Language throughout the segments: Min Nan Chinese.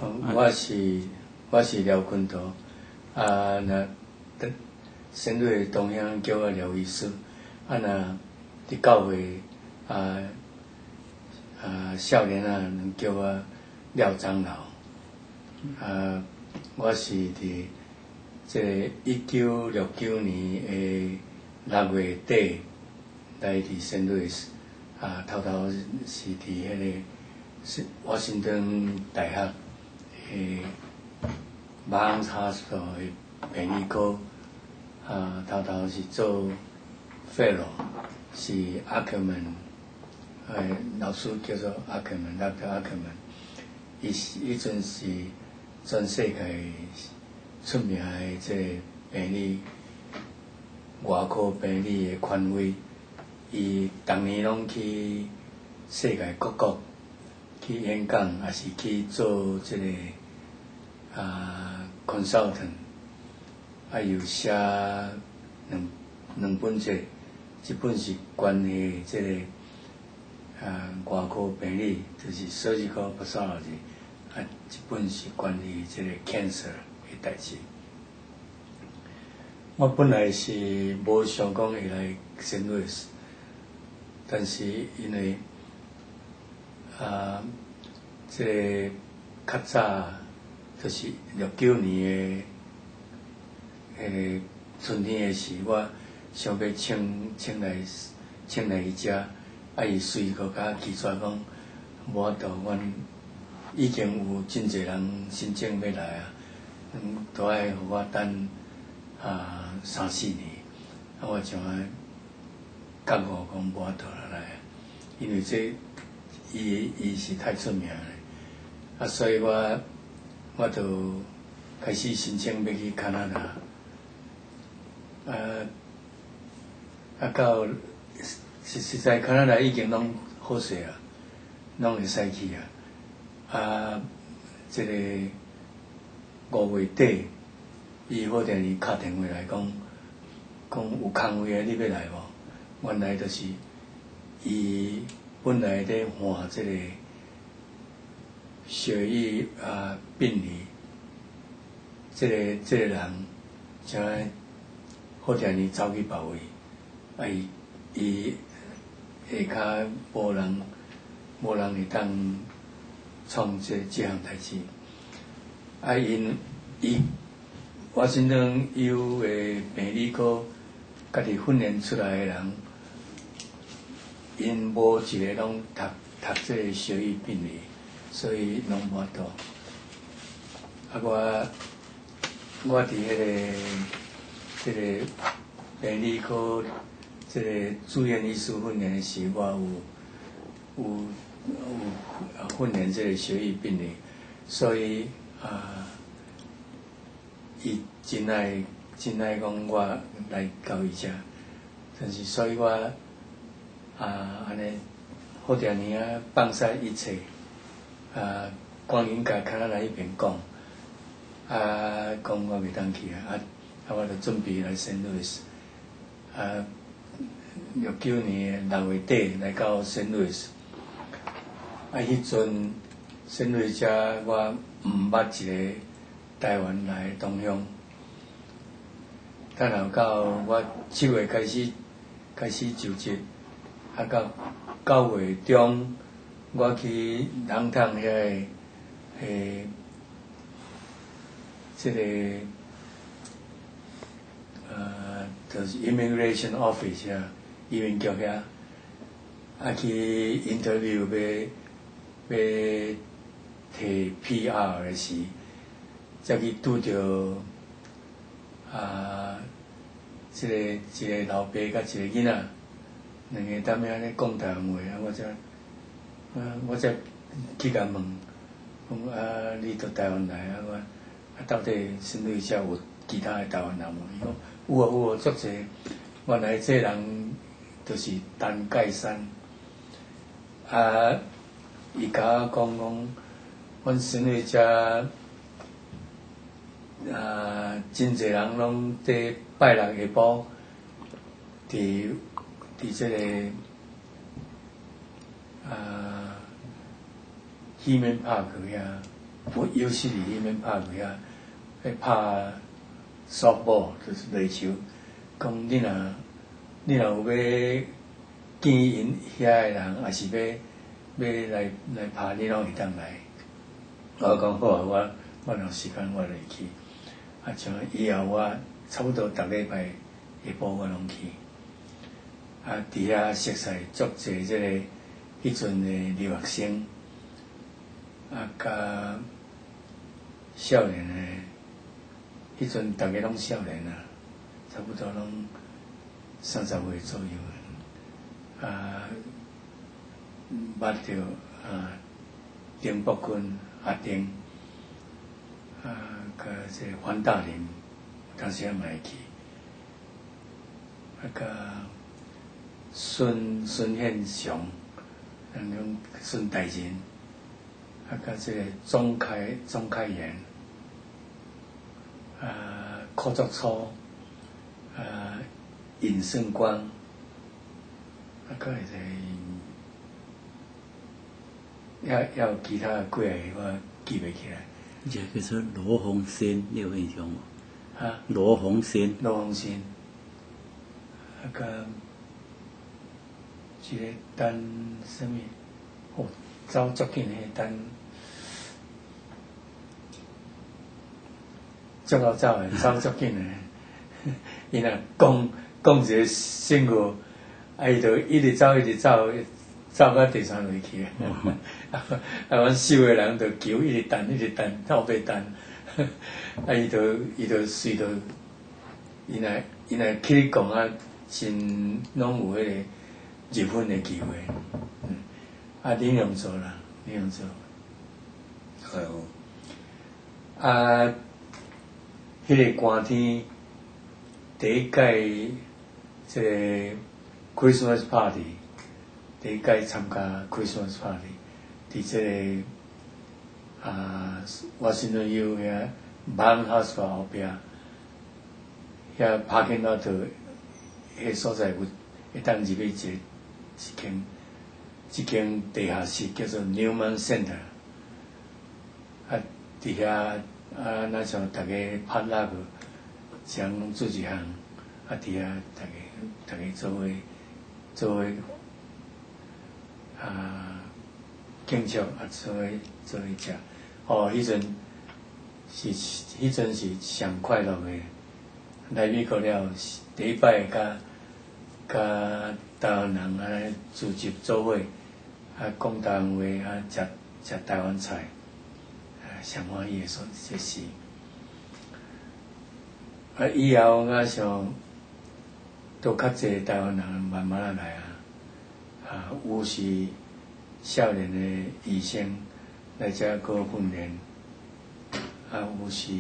我是廖坤圖，啊，若聖類同鄉叫我廖醫師，啊，若佇教會啊少年啊，叫我廖長老。啊，我是佇這個1969年的6月底來佇聖路易斯，啊，頭頭是佇彼個是華盛頓大學的 Barnes Hospital 的病理科，啊，頭頭是做 fellow，是 Ackerman，老師叫做 Ackerman，Dr. Ackerman，伊是彼陣是全世界出名的這個病理外科病理的權威，伊逐年攏去世界各國去演講，抑是去做這個consultant，啊又寫兩本冊，一本是關於這個外科病理，就是 surgical pathology，啊一本是關於這個 cancer 的代誌。我本來是無想講會來聖路易斯，但是因為這個較早就是69年的春天的時，我想欲請來伊遮，啊，伊隨閣共我拒絕講無法度，阮已經有真濟人申請欲來啊，都愛予我等三四年，啊，我將愛覺悟講無法度來，因為這伊是太出名了，啊，所以我就開始申請欲去加拿大，啊到實在加拿大已經攏好勢啊，攏會使去啊，啊，這個5月底，伊好電伊敲電話來講，講有空位的你欲來無？原來就是伊本來咧換這個血液病理，這個人，怎好電伊走去別位，啊伊伊下跤無人會當創這項代誌，啊𪜶伊華盛頓有的病理科家己訓練出來的人，𪜶無一個攏讀這個血液病理，所以攏無法度。啊我佇彼個病理科這個住院醫師訓練的時，我有訓練這個血液病理，所以啊，伊真愛講我來到伊遮，但是所以我按呢好定年啊放下一切，啊，趕緊共加拿大彼邊講，啊，講我袂當去啊，啊，我就準備來聖路易斯，啊，69年6月底來到聖路易斯，啊，彼陣聖路易斯遮我毋捌一個台灣來的同鄉，等後到我7月開始就職，啊到9月中，我去人通遐个這個就是 immigration office 遐，移民局遐，啊去 interview 欲提 PR 的時，才去拄著這個一個老爸佮一個囡仔，兩个踮遐咧講台灣話，啊我才去共問，講啊你佇台灣來啊？我啊到底聖路易遮有其他的台灣人無？伊講有啊有啊，足濟。原來這人就是陳蓋山。啊，伊共我講講，阮聖路易遮真濟人攏佇拜六下晡，佇這個Hillman Park 遐。有有時佇彼邊拍過啊，咧拍 softball 就是壘球，講你若有欲見𪜶遐的人，抑是欲來拍，你攏會當來。我講好啊，我若有時間我就會去。啊，像以後我差不多逐禮拜下晡我攏去。啊，佇遐熟似足濟這個彼陣的留學生，啊，佮少年的，彼陣逐家攏少年啊，差不多攏30歲左右的。啊，捌著啊，丁伯君阿丁，啊，佮這個黃大林，當時仔嘛會去，啊，佮孫憲雄，人講孫大仁，啊，佮這個鍾開元，啊，柯作初，啊，尹勝光，啊，閣會個，抑有其他幾個我記袂起來。這個叫做羅洪先，你有印象無？哈？羅洪先。羅洪先，啊，佮一個陳啥物？哦，走足緊的陳，足𠢕走的，走足緊的。伊若講講一個信號，啊，伊就一直走，一直走，走到第三塁去。啊，阮守的人就球一直等，一直等，後壁等。啊，伊就隨著，伊若去講啊，真攏有彼個入分的機會。啊，李永做啦，李永做。好。啊，彼個寒天第一屆這個 Christmas party，第一屆參加 Christmas party，佇這個啊，Washington U 遐 Barnes Hospital 後壁，遐 parking lot 彼所在有會當入去一間地下室叫做 Newman Center，啊，佇遐啊，若像逐家拍那個，一人攏做一項，啊，佇遐逐家做伙啊，慶祝啊，做伙食。哦，彼陣是上快樂的。來美國了後，第一擺佮台灣人按呢聚集做伙，啊，講台灣話，啊，食食台灣菜，啊，上歡喜的所這事。啊，以後我想，都較濟台灣人慢慢仔來啊，啊，有是少年的醫生來遮閣訓練，啊，有是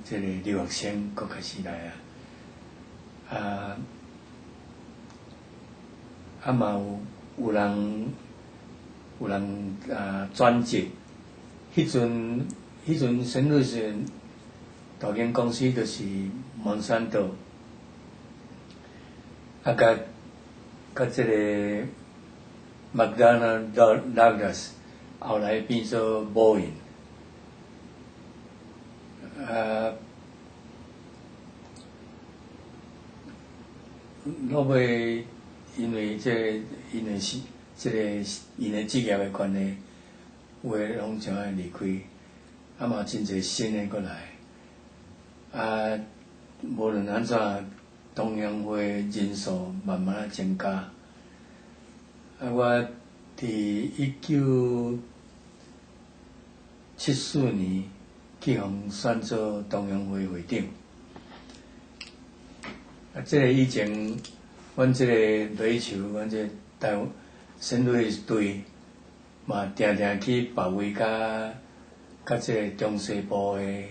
這個留學生閣開始來啊，啊，啊嘛有人啊轉職，彼陣聖路易斯大間公司就是孟山都，啊，佮這個麥當勞 Douglas 後來變做波音，啊，落尾因為是這個𪜶的職業的關係，有的攏想愛離開，啊嘛真濟新的閣來，啊，無論按怎，同鄉會人數慢慢仔增加。啊，我佇1974年去予選做同鄉會會長。啊，這個以前，阮這個壘球，阮這個台灣聖路易斯隊嘛，定定去別位佮這個中西部的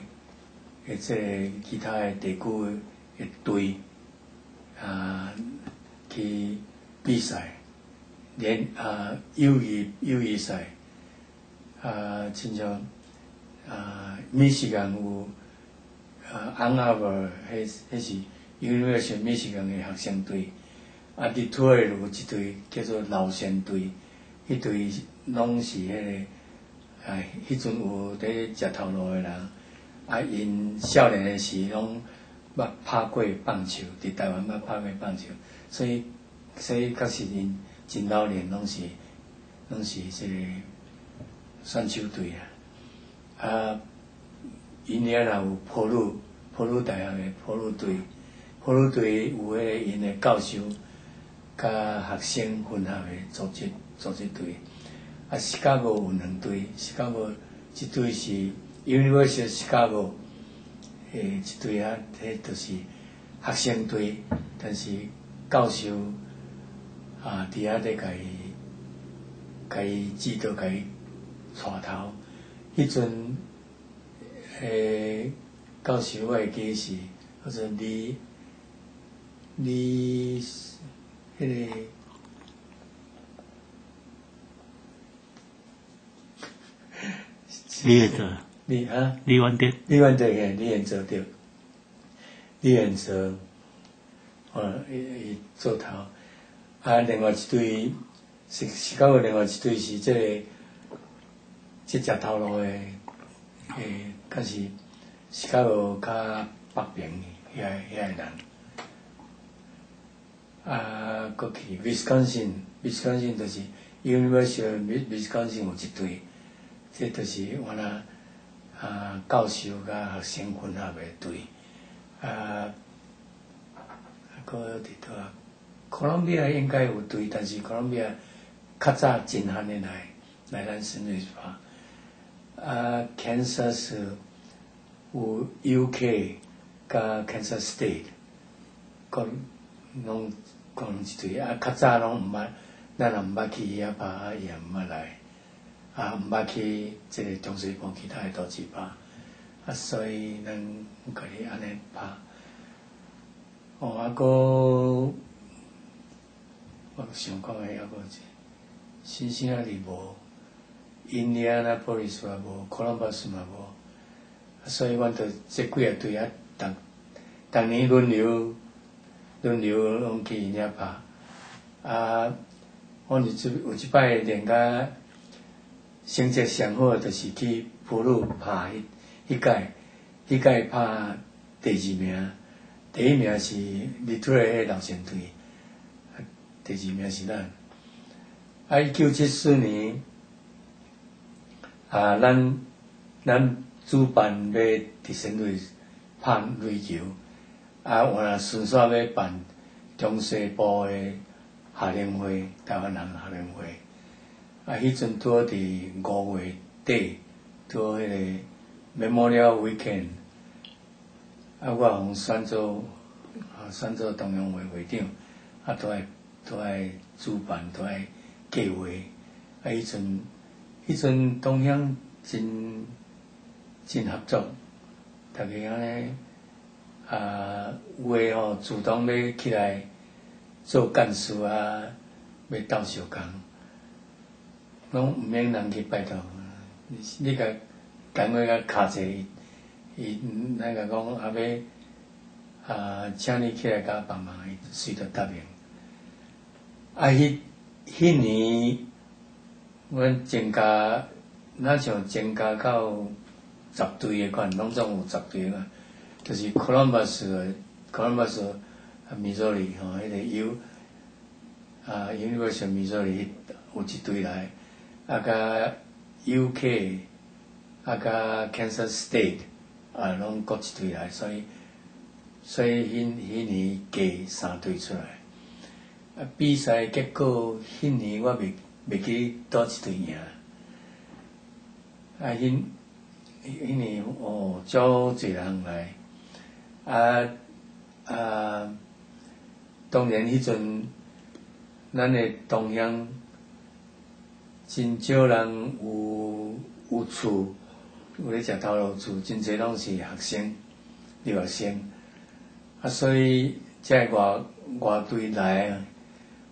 這個其他的地區的隊啊去比賽，連啊友誼賽啊，親像啊，密西根有啊，安阿伯，彼是 University of Michigan 的學生隊，啊，佇土耳其有一隊叫做老仙隊，彼隊攏是彼個啊，彼陣有佇食頭路的人，啊，𪜶少年的時攏捌拍過棒球，佇台灣捌拍過棒球，所以確實𪜶真老練，攏是這个選手隊啊。啊，𪜶遐若有普魯普魯大學的普魯隊，普魯隊有彼个𪜶的教授佮學生混合的組織隊。啊，芝加哥有兩隊，芝加哥一隊是 University of Chicago，一隊啊，彼就是學生隊，但是教授啊，佇遐咧共伊指導，共伊帶頭。彼陣，教授我會記是叫做李李彼个。李彦哲，李啊，李元哲，李元哲嘿，李元哲對，李元哲，哦，伊做頭，啊，另外一隊是是講另外一隊是這个，這食頭路的，敢是是較無較北邊遐個人，啊，閣去 Wisconsin，Wisconsin 就是 University of Wisconsin 有一隊。這就是原來啊，教授佮學生混合的隊，啊，閣佇佗啊，哥倫比亞應該有隊，但是哥倫比亞較早真漢的來咱新锐拍。啊，Kansas 有 UK 佮 Kansas State，閣攏講一隊，啊，較早攏毋捌，咱也毋捌去遐拍，啊，伊也毋捌來。啊，毋捌去這个中西部其他的都市拍，啊，所以咱家己按呢拍。哦，啊，閣我想講的猶閣辛辛那提無，印第安納波利斯也無，哥倫巴斯嘛無，啊，所以阮就這幾个隊啊，逐逐年輪流攏去𪜶遐拍。啊，阮有一擺練甲成績上好，就是去普魯拍彼屆拍第二名，第一名是日出的彼个老前隊，第二名是咱。啊，1974年，啊，咱主辦欲佇聖路易拍壘球，啊，原來順紲欲辦中西部的學聯會，台灣人學聯會。啊，彼陣拄好佇5月底，拄好彼个 Memorial Weekend，啊，我予選做中央會會長，啊，都愛主辦，都愛計劃。啊，彼陣同鄉真真合作，逐家按呢啊，有的吼主動欲起來做幹事啊，欲鬥相共。攏毋免人去拜託，你共電話共敲者，伊咱共講啊欲啊，請你起來共幫忙，伊隨就答應。啊，彼年，阮增加，若像增加到十隊的款，攏總有十隊的款，就是 Columbus Missouri 吼，彼個 U 啊 University of Missouri 有一隊來。啊，佮 UK，啊，佮 Kansas State，啊，攏各一隊來，所以彼年加三隊出來。啊，比賽結果，彼年我袂記佗一隊贏。啊，彼年哦，足濟人來。啊啊，當然彼陣，咱的同鄉。真少人有厝，有咧食頭路厝，真濟攏是學生、留學生。啊，所以這个外外隊來，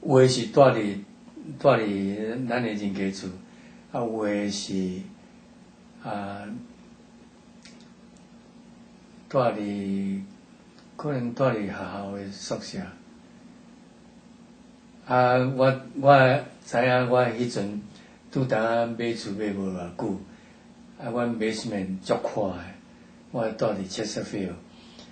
有的是住佇咱的人家厝，啊，有的是啊住佇可能住佇學校的宿舍。啊，我知影，我彼陣拄當買厝買無偌久，啊，阮 basement 足闊的，我住佇 Chesterfield。